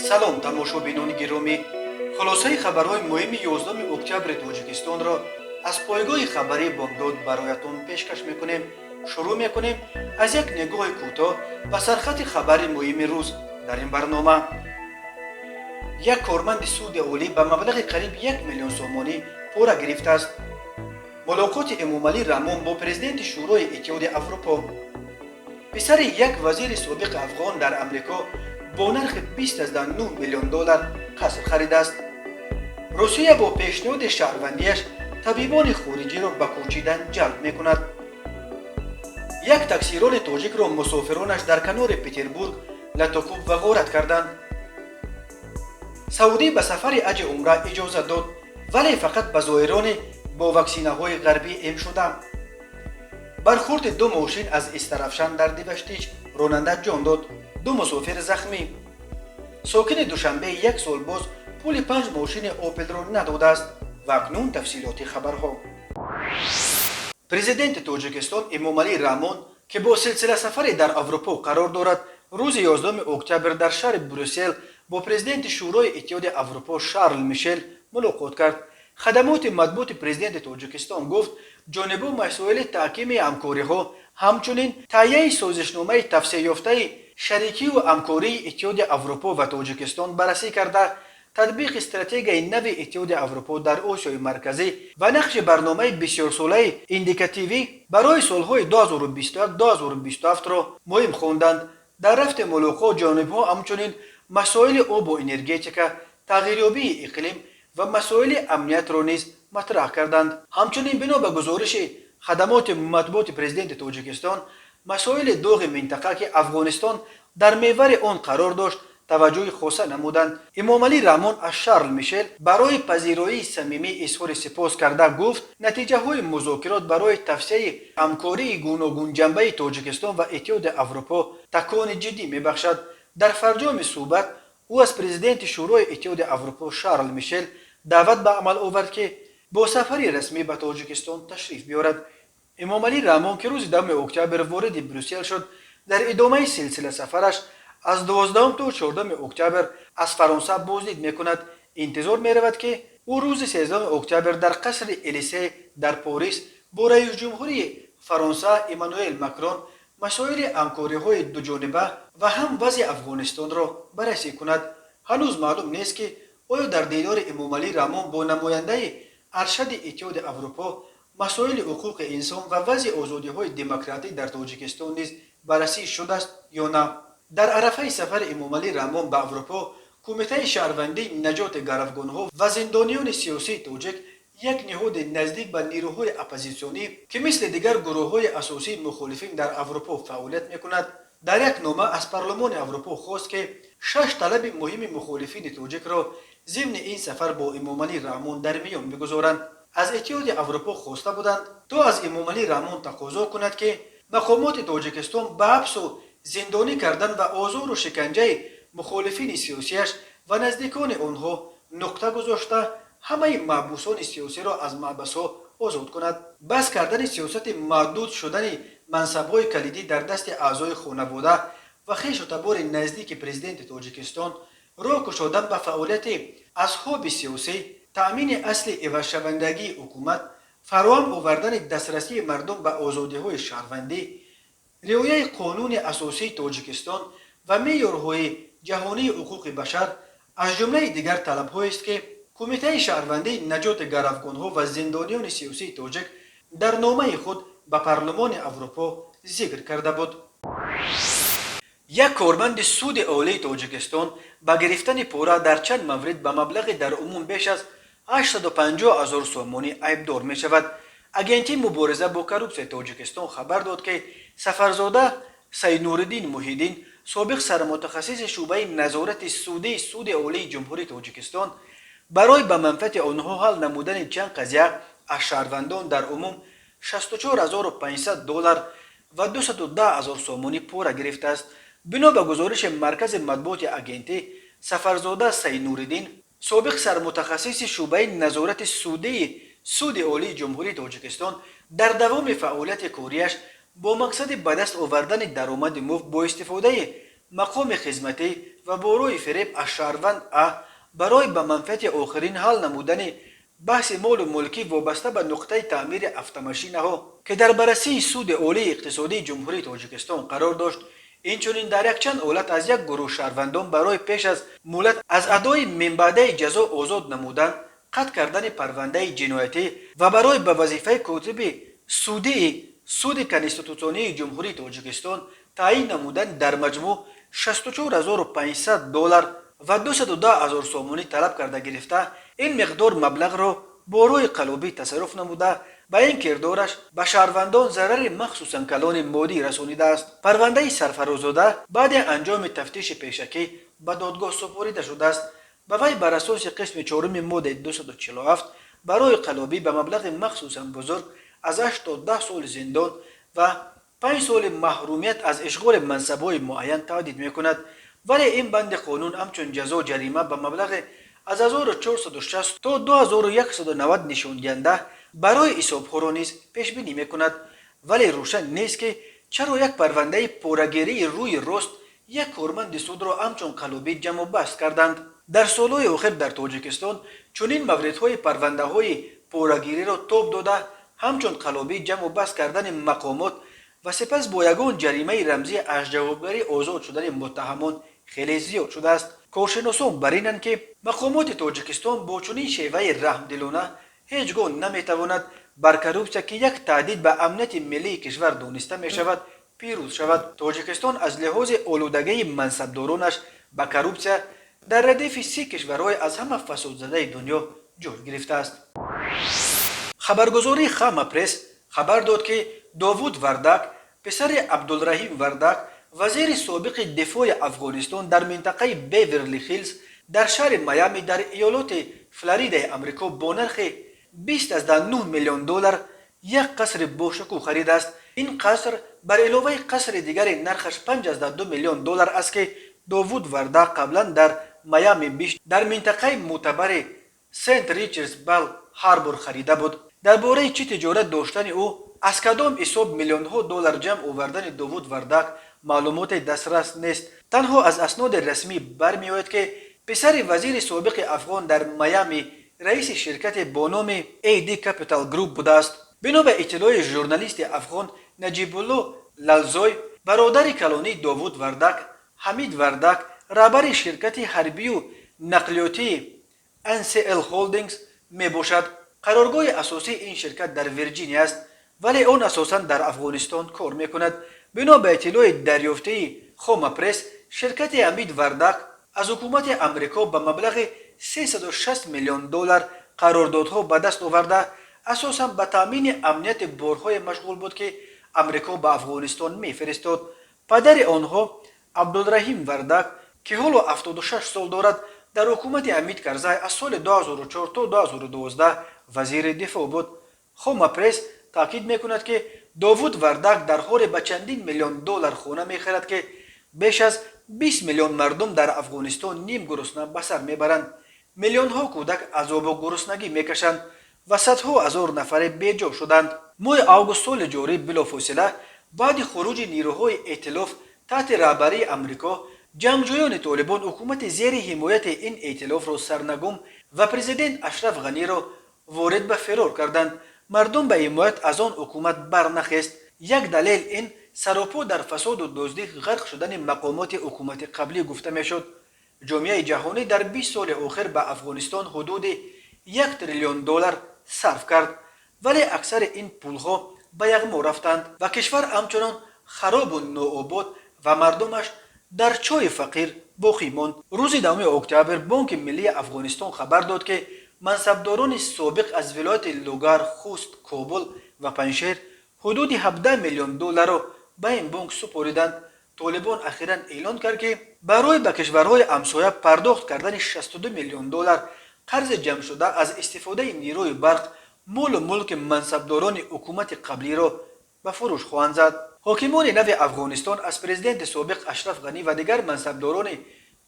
Салом, тамошобинони гиромӣ! Хулосаи хабарҳои муҳими 11 октябри Тоҷикистонро аз пойгоҳи хабарии «Бомдод» бароятон пешкаш мекунем. Шурӯъ мекунем аз як нигоҳи кӯтоҳ ба сархати хабари муҳими рӯз. Дар ин барнома: як корманди суди олӣ ба маблағи қариб 1 миллион сомонӣ пора гирифтааст, мулоқоти Эмомалӣ Раҳмон бо президенти Шӯрои Иттиҳоди Аврупо, писари як вазири собиқи афғон дар Амрико бо нархи 20,9 миллион доллар қаср харидааст, Русия бо пешниҳоди шаҳрвандиаш табибони хориҷиро ба кӯчидан ҷалб мекунад, як таксирони тоҷикро мусофиронаш дар канори Петербург латукӯб ва ғорат карданд, Саудӣ ба сафари аҷи умра иҷозат дод, вале фақат ба зоироне бо ваксинаҳои ғарбӣ эмшуда, бархӯрди ду мошин аз Истаравшан дар Деваштич, ронанда ҷон дод, ду мусофир захмӣ, сокини Душанбе як сол боз пули панҷ мошини «Опелро» надодааст. Ва акнун тафсилоти хабарҳо. Президенти Тоҷикистон Эмомалӣ Раҳмон, ки бо силсила сафаре дар Аврупо қарор дорад, рӯзи 11 октябр дар шаҳри Брюссел бо президенти Шӯрои Иттиҳоди Аврупо Шарл Мишел мулоқот кард. Хадамоти матбуоти президенти Тоҷикистон гуфт, ҷонибҳо масоили таҳкими ҳамкориҳо, ҳамчунин таҳияи созишномаи тавсеаёфтаи шарикию ҳамкории Иттиҳоди Аврупо ва Тоҷикистон баррасӣ карда, татбиқи стратегияи нави Иттиҳоди Аврупо дар Осиёи Марказӣ ва нақши барномаи бисёрсолаи индикативӣ барои солҳои 2021-2027-ро муҳим хонданд. Дар рафти мулоқот ҷонибҳо ҳамчунин масоили обу энергетика, тағйирёбии иқлим ва масоили амниятро низ матраҳ карданд. Ҳамчунин, бино ба гузориши хадамоти матбуоти президенти Тоҷикистон, масоили доғи минтақа, ки Афғонистон дар меҳвари он қарор дошт, таваҷҷӯҳи хоса намуданд. Эмомалӣ Раҳмон аз Шарл Мишел барои пазироии самимӣ изҳори сипос карда, гуфт, натиҷаҳои музокирот барои тавсеаи ҳамкории гуногунҷанбаи Тоҷикистон ва Иттиҳоди Аврупо такони ҷиддӣ мебахшад. Дар фарҷоми суҳбат ӯ аз президенти Шӯрои Иттиҳоди Аврупо Шарл Мишел даъват ба амал овард, ки бо сафари расмӣ ба Тоҷикистон ташриф биёрад. Эмомалӣ Раҳмон, ки рӯзи 10 октябр вориди Брюссел шуд, дар идомаи силсила сафараш аз 12 то 14 октябр аз Фаронса боздид мекунад. Интизор меравад, ки ӯ рӯзи 13 октябр дар қасри Элисей дар Порис бо раисҷумҳурии Фаронса Эммануэл Макрон масоили ҳамкориҳои дуҷониба ва ҳам вазъи Афғонистонро баррасӣ кунад. Ҳанӯз маълум нест, ки оё дар дидори Эмомалӣ Раҳмон бо намояндаи аршади Иттиҳоди Аврупо масоили ҳуқуқи инсон ва вазъи озодиҳои демократӣ дар Тоҷикистон низ баррасӣ шудааст ё на. Дар арафаи сафари Эмомалӣ Раҳмон ба Аврупо Кумитаи шаҳрвандии наҷоти гаравгонҳо ва зиндониёни сиёсии тоҷик, як ниҳоди наздик ба нерӯҳои оппозитсионӣ, ки мисли дигар гурӯҳҳои асосии мухолифин дар Аврупо фаъолият мекунад, дар як нома аз Парлумони Аврупо хост, ки шаш талаби муҳими мухолифини тоҷикро зимни ин сафар бо Эмомалӣ Раҳмон дар миён бигузоранд. Аз Иттиҳоди Аврупо хоста буданд, то аз Эмомалӣ Раҳмон тақозо кунад, ки мақомоти Тоҷикистон ба ҳабсу зиндонӣ кардан ва озору шиканҷаи мухолифини сиёсиаш ва наздикони онҳо нуқта гузошта, ҳамаи маҳбусони сиёсиро аз маҳбасҳо озод кунад, бас кардани сиёсати маҳдуд шудани мансабҳои калидӣ дар дасти аъзои хонавода ва хешу табори наздики президенти Тоҷикистон, роҳ кушодан ба фаъолияти аҳзоби сиёсӣ, таъмини асли ивазшавандагии ҳукумат, фароҳам овардани дастрасии мардум ба озодиҳои шаҳрвандӣ, риояи қонуни асосии Тоҷикистон ва меъёрҳои ҷаҳонии ҳуқуқи башар аз ҷумлаи дигар талабҳоест, ки Кумитаи шаҳрвандии наҷоти гаравгонҳо ва зиндониёни сиёсии тоҷик дар номаи худ ба Парлумони Аврупо зикр карда буд. Як корманди суди олии Тоҷикистон ба гирифтани пора дар чанд маврид ба маблағи дар умум беш аз 850 ҳазор сомонӣ айбдор мешавад. Агентии мубориза бо коррупсияи Тоҷикистон хабар дод, ки Сафарзода Сайнуриддин Муҳиддин, собиқ сармутахассиси шӯъбаи назорати судии Суди Олии Ҷумҳурии Тоҷикистон, барои ба манфиати онҳо ҳал намудани чанд қазия аз шаҳрвандон дар умум 64 500 доллар ва 210 ҳазор сомонӣ пора гирифтааст. Бино ба гузориши маркази матбуоти агентӣ, Сафарзода Сайнуриддин, собиқ сармутахассиси шӯъбаи назорати судии Суди Олии Ҷумҳурии Тоҷикистон, дар давоми фаъолияти кориаш бо мақсади ба даст овардани даромади муфт бо истифодаи мақоми хизматӣ ва бо роҳи фиреб аз шаҳрванд А барои ба манфиати охирин ҳал намудани баҳси молу мулкӣ вобаста ба нуқтаи таъмири автомашинаҳо, ки дар баррасии Суди Олии Иқтисодии Ҷумҳурии Тоҷикистон қарор дошт, инчунин дар якчанд ҳолат аз як гурӯҳ шаҳрвандон барои пеш аз муҳлат аз адои минбаъдаи ҷазо озод намудан, қатъ кардани парвандаи ҷиноятӣ ва барои ба вазифаи котиби судии Суди Конститутсионии Ҷумҳурии Тоҷикистон таъйин намудан дар маҷмӯъ 64 500 доллар ва 210 ҳазор сомонӣ талаб карда гирифта, ин миқдор маблағро бо роҳи қаллобӣ тасарруф намуда, ба ин кирдораш ба шаҳрвандон зарари махсусан калони моддӣ расонидааст. Парвандаи Сарфароззода баъди анҷоми тафтиши пешакӣ ба додгоҳ супорида шудааст. Ба вай бар асоси қисми чоруми моддаи 247 барои қаллобӣ ба маблағи махсусан бузург аз 8 то 10 соли зиндон ва 5 соли маҳрумият аз ишғоли мансабҳои муайян таҳдид мекунад. Вале ин банди қонун ҳамчун ҷазо ҷарима ба маблағи аз 1460 то 2190 нишондиҳанда барои ҳисобҳоро низ пешбинӣ мекунад. Вале рӯшан нест, ки чаро як парвандаи порагирии рӯи рост як корманди судро ҳамчун қаллобӣ ҷамъу баст карданд. Дар солҳои охир дар Тоҷикистон чунин мавридҳои парвандаҳои порагириро тоб дода, ҳамчун қаллобӣ ҷамъу баст кардани мақомот ва сипас бо ягон ҷаримаи рамзӣ аз ҷавобгарӣ озод шудани муттаҳамон хеле зиёд шудааст. Коршиносон бар инанд, ки мақомоти Тоҷикистон бо чунин шеваи раҳмдилона ҳеҷ гоҳ наметавонад бар коррупсия, ки як таҳдид ба амнияти миллии кишвар дониста мешавад, пирӯз шавад. Тоҷикистон аз лиҳози олудагии мансабдоронаш ба коррупсия дар радифи 30 кишварҳои аз ҳама фасодзадаи дунё ҷой гирифтааст. Хабаргузории Хама Пресс хабар дод, ки Довуд Вардак, писари Абдулраҳим Вардак, вазири собиқи дифои Афғонистон, дар минтақаи Беверли Хиллз дар шаҳри Майами дар иёлоти Флоридаи Амрико бо нархи 20,9 миллион доллар як қасри бошукӯҳ харидааст. Ин қаср бар иловаи қасри дигари нархаш 5,2 миллион доллар аст, ки Довуд Вардак қаблан дар Майами Бич дар минтақаи мӯътабари Сент Ричардс Бал Ҳарбор харида буд. Дар бораи чӣ тиҷорат доштани ӯ, аз кадом ҳисоб миллионҳо доллар ҷамъ овардани Довуд Вардак маълумоте дастрас нест. Танҳо аз асноди расмӣ бармеояд, ки писари вазири собиқи афғон дар Майами раиси ширкате бо номи AD Capital Group будааст. Бино ба иттилои журналисти афғон Наҷибулло Лалзой, бародари калонии Довуд Вардак, Ҳамид Вардак, раҳбари ширкати ҳарбию нақлиётии NCL Holdings мебошад. Қароргоҳи асосии ин ширкат дар Вирҷиния аст, вале он асосан дар Афғонистон кор мекунад. Бино ба иттилои дарёфтии Хома Пресс, ширкати Ҳамид Вардак аз ҳукумати Амрико ба маблағи 360 миллион доллар қарордодҳо ба даст оварда, асосан ба таъмини амнияти борҳое машғул буд, ки Амрико ба Афғонистон мефиристод. Падари онҳо, Абдулраҳим Вардак, ки ҳоло 76 сол дорад, дар ҳукумати Ҳамид Карзай аз соли 2004 то 2012 вазири дифоъ буд. Хома Пресс таъкид мекунад, ки Довуд Вардак дар ҳоле ба чандин миллион доллар хона мехарад, ки беш аз 20 миллион мардум дар Афғонистон нимгурусна ба сар мебаранд, миллионҳо кӯдак азобу гуруснагӣ мекашанд ва садҳо ҳазор нафаре беҷо шуданд. Моҳи август соли ҷорӣ, билофосила баъди хуруҷи нирӯҳои эътилоф таҳти раҳбарии Амрико, ҷангҷӯёни Толибон ҳукумати зери ҳимояти ин эътилофро сарнагум ва президент Ашраф Ғаниро ворид ба фирор карданд. Мардум ба ҳимоят аз он ҳукумат барнахест. Як далел ин саропо дар фасоду дуздӣ ғарқ шудани мақомоти ҳукумати қаблӣ гуфта мешуд. Ҷомеаи ҷаҳонӣ дар 20 соли охир ба Афғонистон ҳудуди 1 триллион доллар сарф кард, вале аксари ин пулҳо ба яғмо рафтанд ва кишвар ҳамчунон харобу нообод ва мардумаш дар чоҳи фақр боқӣ монд. Рӯзи 10 октябр Бонки Миллии Афғонистон хабар дод, ки мансабдорони собиқ аз вилояти Лугар, Хуст, Кобул ва Панҷшер ҳудуди 17 миллион долларро ба ин бонк супориданд. Толибон ахиран эълон кард, ки барои ба кишварҳои ҳамсоя пардохт кардани 62 миллион доллар қарзи ҷамъшуда аз истифодаи нерӯи барқ молу мулки мансабдорони ҳукумати қаблиро ба фурӯш хоҳанд зад. Ҳокимони нави Афғонистон аз президенти собиқ Ашраф Ғанӣ ва дигар мансабдорони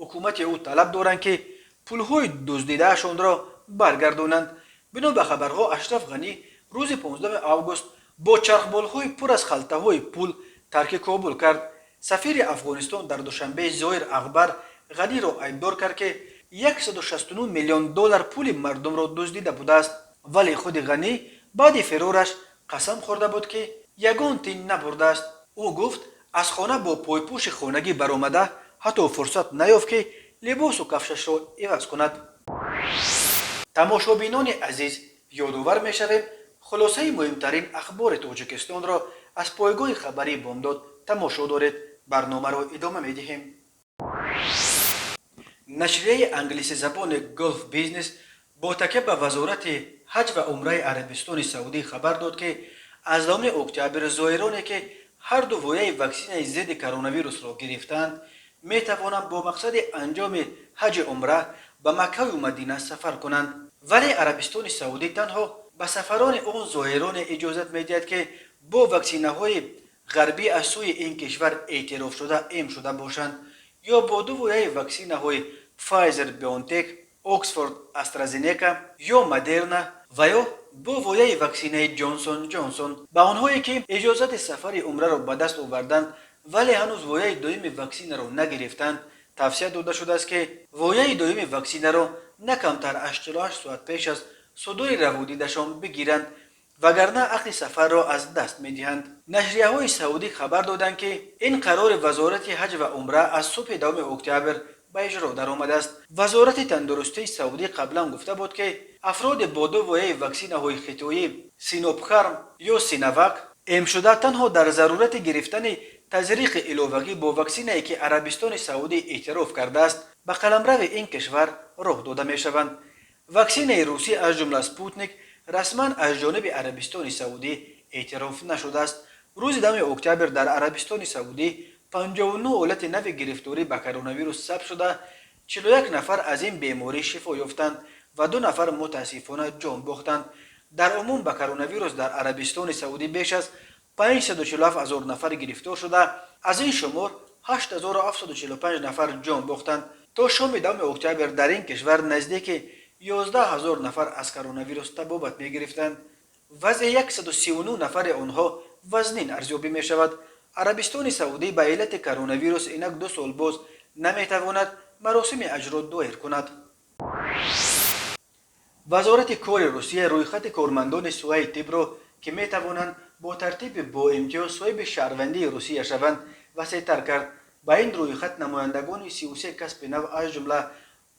ҳукумати ӯ талаб доранд, ки пулҳои дуздидаашонро баргардонанд. Бино ба хабарҳо, Ашраф Ғанӣ рӯзи 15 август бо чархболҳои пур аз халтаҳои пул тарки Кобул кард. Сафири Афғонистон дар Душанбе Зоир Акбар Ғаниро айбдор кард, ки 169 миллион доллар пули мардумро дуздида будааст. Вале худи Ғанӣ баъди фирораш қасам хӯрда буд, ки ягон тин набурдааст. Ӯ гуфт, аз хона бо пойпӯши хонагӣ баромада, ҳатто фурсат наёфт, ки либосу кафшашро иваз кунад. Тамошобинони азиз, ёдовар мешавем, хулосаи муҳимтарин ахбори Тоҷикистонро аз пойгоҳи хабарии «Бомдод» тамошо доред. Барномаро идома медиҳем. Нашрияи англисизабони Gulf Business бо такя ба Вазорати ҳаҷ ва умраи Арабистони Саудӣ хабар дод, ки аз 10 октябр зоироне, ки ҳарду вояи ваксинаи зидди коронавирусро гирифтаанд, метавонанд бо мақсади анҷоми ҳаҷи умра ба Маккаю Мадина сафар кунанд. Вале Арабистони Саудӣ танҳо ба сафарони он зоироне иҷозат медиҳад, ки бо ваксинаҳои ғарбӣ аз сӯи ин кишвар эътирофшуда эм шуда бошанд ё бо ду вояи ваксинаҳои Pfizer BioNTech, Oxford AstraZeneca ё Модерна ва ё бо вояи ваксинаи Ҷонсон Ҷонсон. Ба онҳое, ки иҷозати сафари умраро ба даст оварданд, вале ҳанӯз вояи дуюми ваксинаро нагирифтанд, тавсия дода шудааст, ки вояи дуюми ваксинаро на камтар аз 48 соат пеш аз судури раводидашон бигиранд, вагарна ақди сафарро аз даст медиҳанд. Нашрияҳои саудӣ хабар доданд, ки ин қарори Вазорати ҳаҷ ва умра аз субҳи 10 октябр ба иҷро даромадааст. Вазорати тандурустии Саудӣ қаблан гуфта буд, ки афроди бо ду вояи ваксинаҳои хитоӣ Синопхарм ё Синавак эмшуда танҳо дар зарурати гирифтани тазриқи иловагӣ бо ваксинае, ки Арабистони Саудӣ эътироф кардааст, ба қаламрави ин кишвар роҳ дода мешаванд. Ваксинаи русӣ, аз ҷумла Спутник, расман аз ҷониби Арабистони Саудӣ эътироф нашудааст. Рӯзи 10 октябр дар Арабистони Саудӣ 59 ҳолати нави гирифторӣ ба коронавирус сабт шуда, 41 нафар аз ин беморӣ шифо ёфтанд ва ду нафар мутаассифона ҷон бохтанд. Дар умум ба коронавирус дар Арабистони Саудӣ беш аз 547 ҳазор нафар гирифтор шуда, аз ин шумор 8745 нафар ҷон бохтанд. То шоми 10 октябр дар ин кишвар наздики 11 ҳазор нафар аз коронавирус табобат мегирифтанд. Вазъи 139 нафари онҳо вазнин арзёбӣ мешавад. Арабистони Саудӣ ба иллати коронавирус инак 2 сол боз наметавонад маросими ҳаҷро доир кунад. Вазорати кори Русия рӯйхати кормандони соҳаи тиббро, ки метавонанд бо тартиби боимтиёз соҳиби шаҳрвандии Русия шаванд, васеътар кард. Ба ин рӯйхат намояндагони 33 касби нав, аз ҷумла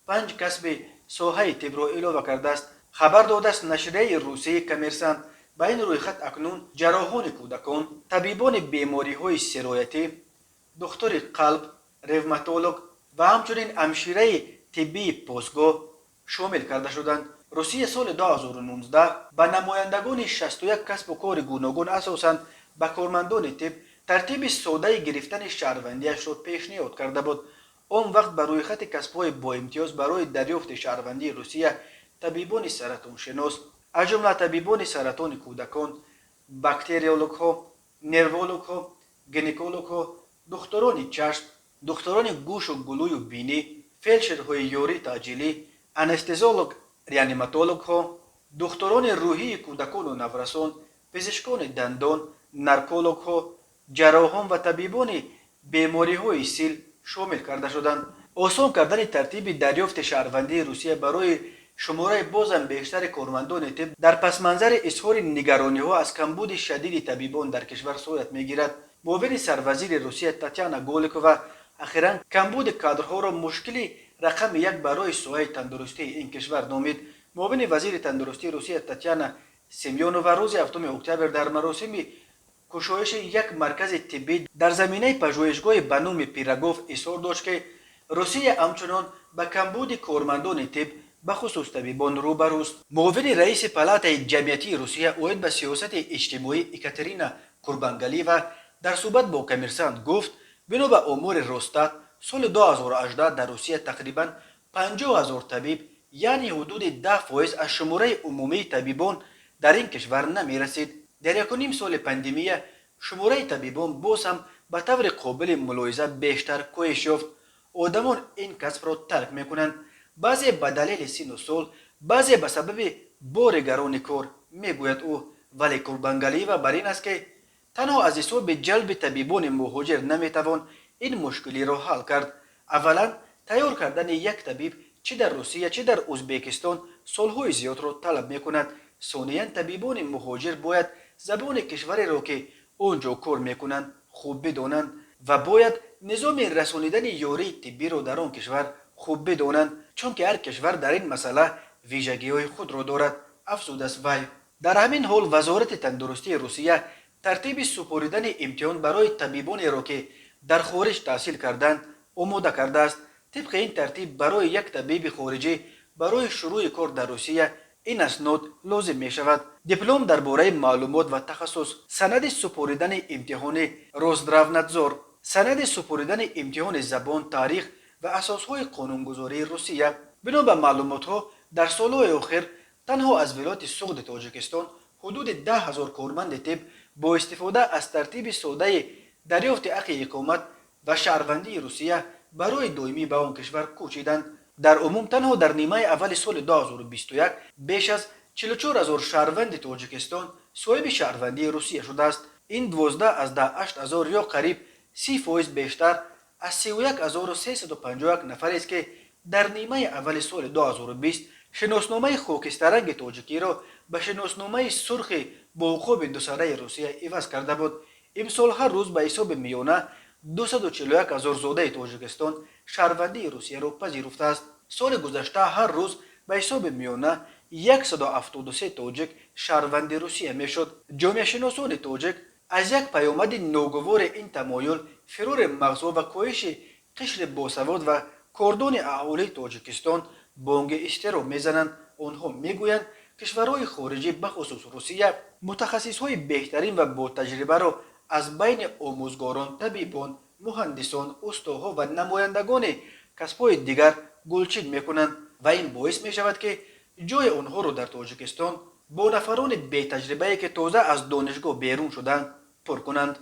панҷ касби соҳаи тиббро илова кардааст, хабар додааст нашрияи русии Коммерсант. Ба ин рӯйхат акнун ҷарроҳони кӯдакон, табибони бемориҳои сироятӣ, духтури қалб, ревматолог ва ҳамчунин ҳамшираи тиббии посгоҳ шомил карда шуданд. Русия соли 2019 ба намояндагони 61 касбу кори гуногун, асосан ба кормандони тиб, тартиби содаи гирифтани шаҳрвандиашро пешниҳод карда буд. Он вақт ба рӯйхати касбҳои боимтиёз барои дарёфти шаҳрвандии Русия табибони саратоншинос, аз ҷумла табибони саратони кӯдакон, бактериологҳо, нервологҳо, гинекологҳо, духтурони чашм, духтурони гӯшу гулӯю бинӣ, фелдшерҳои ёрии таъҷилӣ, анестезиолог реаниматологҳо, духтурони рӯҳии кӯдакону наврасон, пизишкони дандон, наркологҳо, ҷарроҳон ва табибони бемориҳои сил шомил карда шуданд. Осон кардани тартиби дарёфти шаҳрвандии Русия барои шумораи бозам бештари кормандони тиб дар пасманзари изҳори нигарониҳо аз камбуди шадиди табибон дар кишвар сурат мегирад. Муовини сарвазири Русия Татяна Голикова ахиран камбуди кадрҳоро мушкили рақами як барои соҳаи тандурустии ин кишвар номид. Муовини вазири тандурустии Русия Татяна Семёнова рӯзи 7 октябр дар маросими кушоиши як маркази тиббӣ дар заминаи пажӯҳишгоҳи ба номи Пирогов изҳор дошт, ки Русия ҳамчунон ба камбуди кормандони тиб, бахусус табибон, рӯбарӯст. Муовини раиси Палатаи ҷамъиятии Русия оид ба сиёсати иҷтимоӣ Екатерина Курбангалиева дар суҳбат бо Коммерсант гуфт, бино ба омори Росстат, соли 2018 дар Русия тақрибан 50 ҳазор табиб, яъне ҳудуди 10% аз шумораи умумии табибон дар ин кишвар намерасид. Дар якуним соли пандемия шумораи табибон боз ҳам ба таври қобили мулоҳиза бештар коҳиш ёфт. Одамон ин касбро тарк мекунанд, баъзе ба далели синну сол, баъзе ба сабаби бори гарони кор, мегӯяд ӯ. Вале Курбангалиева бар ин аст, ки танҳо аз ҳисоби ҷалби табибони муҳоҷир наметавон ин мушкилиро ҳал кард. Аввалан, Тайёр кардани як табиб чӣ дар Русия, чӣ дар Узбекистон солҳои зиёдро талаб мекунад. Сониян, табибони муҳоҷир бояд забони кишвареро, ки он ҷо кор мекунанд, хуб бидонанд ва бояд низоми расонидани ёрии тиббиро дар он кишвар хуб бидонанд, чунки ҳар кишвар дар ин масъала вижагиҳои худро дорад, афзудааст вай. Дар ҳамин ҳол, Вазорати тандурустии Русия тартиби супоридани имтиҳон барои табибонеро, ки дар хориҷ таҳсил карданд, омода кардааст. Тибқи ин тартиб, барои як табиби хориҷӣ барои шурӯи кор дар Русия ин аснод лозим мешавад: диплом дар бораи маълумот ва тахассус, санади супоридани имтиҳони Росздравнадзор, санади супоридани имтиҳони забон, таърих ва асосҳои қонунгузории Русия. Бино ба маълумотҳо, дар солҳои охир танҳо аз вилояти Суғди Тоҷикистон ҳудуди 10 000 корманди тиб бо истифода аз тартиби содаи дарёфти ҳаққи иқомат ва шаҳрвандии Русия барои доимӣ ба он кишвар кӯчиданд. Дар умум, танҳо дар нимаи аввали соли 2021 беш аз 44 ҳазор шаҳрванди Тоҷикистон соҳиби шаҳрвандии Русия шудааст. Ин 12,8 ҳазор ё қариб 30% бештар аз 31 351 нафарест, ки дар нимаи аввали соли 2020 шиносномаи хокистаранги тоҷикиро ба шиносномаи сурхи бо уқоби дусараи Русия иваз карда буд. Имсол ҳар рӯз ба ҳисоби миёна 241 ҳазор зодаи Тоҷикистон шаҳрвандии Русияро пазируфтааст. Соли гузашта ҳар рӯз ба ҳисоби миёна 173 тоҷик шаҳрванди Русия мешуд. Ҷомеашиносони тоҷик аз як паёмади ногувори ин тамоюл фирори мағзҳо ва коҳиши қишри босавод ва кордони аҳолии Тоҷикистон бонги изтироб мезананд. Онҳо мегӯянд, кишварҳои хориҷӣ, бахусус Русия, мутахассисҳои беҳтарин ва ботаҷрибаро аз байни омӯзгорон, табибон, муҳандисон, устоҳо ва намояндагони касбҳои дигар гулчин мекунанд ва ин боис мешавад, ки ҷои онҳоро дар Тоҷикистон бо нафарони бетаҷрибае, ки тоза аз донишгоҳ берун шуданд, пур кунанд.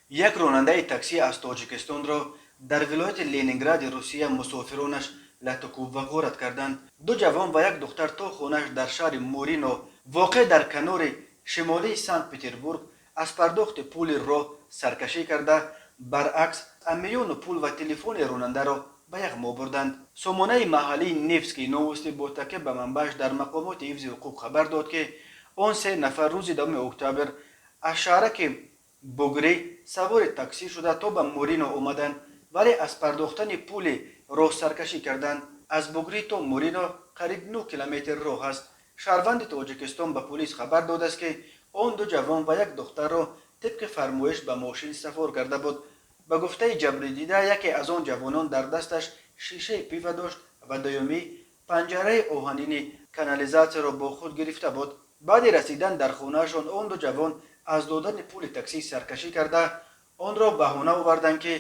Як ронандаи таксӣ аз Тоҷикистонро дар вилояти Ленингради Русия мусофиронаш латукӯб ва ғорат карданд. Ду ҷавон ва як духтар то хонааш дар шаҳри Мурино, воқеъ дар канори шимолии Санкт Петербург, аз пардохти пули роҳ саркашӣ карда, баръакс, ҳамёну пул ва телефони ронандаро ба яғмо бурданд. Сомонаи маҳаллии «Невские новости» бо такя ба манбааш дар мақомоти ҳифзи ҳуқуқ хабар дод, ки он се нафар рӯзи 10 октябр аз шаҳраки Бугрӣ савори таксӣ шуда, то ба Мурино омаданд, вале аз пардохтани пули роҳ саркашӣ карданд. Аз Бугрӣ то Мурино қариб 9 километр роҳ аст. Шаҳрванди Тоҷикистон ба полис хабар додааст, ки он ду ҷавон ва як духтарро тибқи фармоиш ба мошин савор карда буд. Ба гуфтаи ҷабрдида, яке аз он ҷавонон дар дасташ шишаи пива дошт ва дуюмӣ панҷараи оҳанини канализатсияро бо худ гирифта буд. Баъди расидан дар хонаашон он ду ҷавон аз додани пули таксӣ саркашӣ карда, онро баҳона оварданд, ки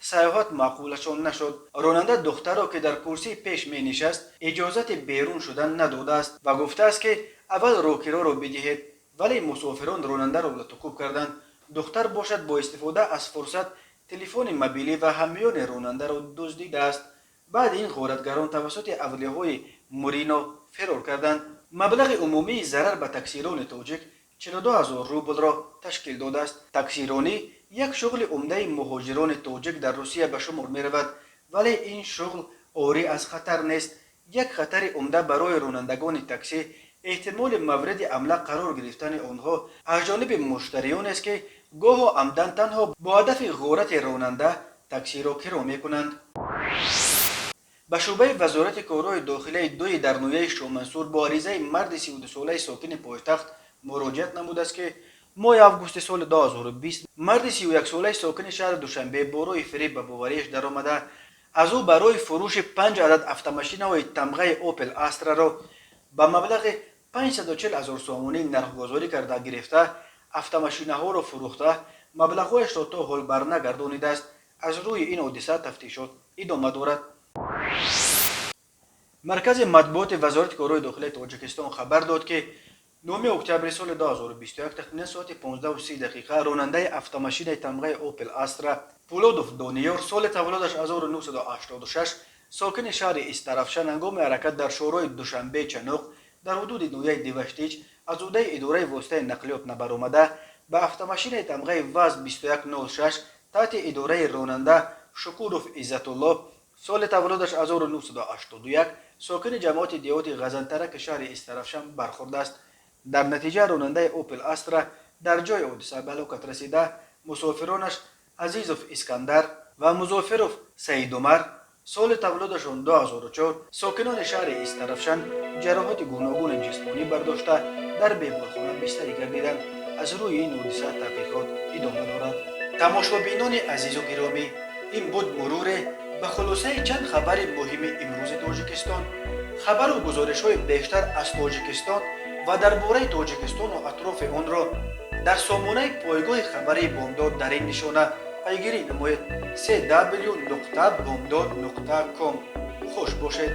сайёҳат маъқулашон нашуд. Ронанда духтарро, ки дар курсии пеш менишаст, иҷозати берун шудан надодааст ва гуфтааст, ки аввал роҳкироро бидиҳед, вале мусофирон ронандаро латукӯб карданд. Духтар бошад, бо истифода аз фурсат телефони мобилӣ ва ҳамёни ронандаро дуздидааст. Баъди ин ғоратгарон тавассути авлиҳои Мурино фирор карданд. Маблағи умумии зарар ба таксирони тоҷик 42 ҳазор рублро ташкил додааст. Таксиронӣ як шуғли умдаи муҳоҷирони тоҷик дар Русия ба шумор меравад, вале ин шуғл орӣ аз хатар нест. Як хатари умда барои ронандагони таксӣ эҳтимоли мавриди ҳамла қарор гирифтани онҳо аз ҷониби муштариёнест, ки гоҳо амдан танҳо бо ҳадафи ғорати ронанда таксиро киро мекунанд. Ба шӯъбаи Вазорати корҳои дохилаи дуи дар ноҳияи Шоҳмансур бо аризаи марди 32солаи сокини пойтахт муроҷиат намудааст, ки моҳи августи соли 2020 марди 31солаи сокини шаҳри Душанбе бо роҳи фиреб ба бовариаш даромада, аз ӯ барои фурӯши панҷ адад автомошинаҳои тамғаи Опел Астраро ба маблағи 540 ҳазор сомонӣ нархгузорӣ карда гирифта, автомошинаҳоро фурӯхта, маблағҳояшро то ҳол барнагардонидааст. Аз рӯи ин ҳодиса тафтишот идома дорад. Маркази матбуоти Вазорати корҳои дохилаи Тоҷикистон хабар дод, ки 9 октябри соли 2021 тахминан соати 15:30 дақиқа ронандаи автомошинаи тамғаи Опел Астра Пулодов Дониёр, соли таваллудаш 1986, сокини шаҳри Истаравшан, ҳангоми ҳаракат дар шоҳроҳи Душанбе Чаноқ дар ҳудуди ноҳияи Деваштич аз ӯҳдаи идораи воситаи нақлиёт набаромада, ба автомошинаи тамғаи ВАЗ 2106 таҳти идораи ронанда Шукуров Иззатулло, соли таваллудаш 1981, сокини ҷамоати деҳоти Ғазантараки шаҳри Истаравшан бархӯрдааст. Дар натиҷа ронандаи Опел Астра дар ҷои ҳодиса ба ҳалокат расида, мусофиронаш Азизов Искандар ва Музофиров Саидумар, соли таваллудашон 2004, сокинони шаҳри Истаравшан, ҷароҳати гуногуни ҷисмонӣ бардошта, дар беморхона бистарӣ гардиданд. Аз рӯи ин ҳодиса таҳқиқот идома дорад. Тамошобинони азизу гиромӣ, ин буд муруре ба хулосаи чанд хабари муҳими имрӯзи Тоҷикистон. Хабару гузоришҳои бештар аз Тоҷикистон ва дар бораи Тоҷикистону атрофи онро дар сомонаи пойгоҳи хабарии Бомдод дар ин нишона пайгирӣ намоед: cw.bomdod.com. Хуш бошед.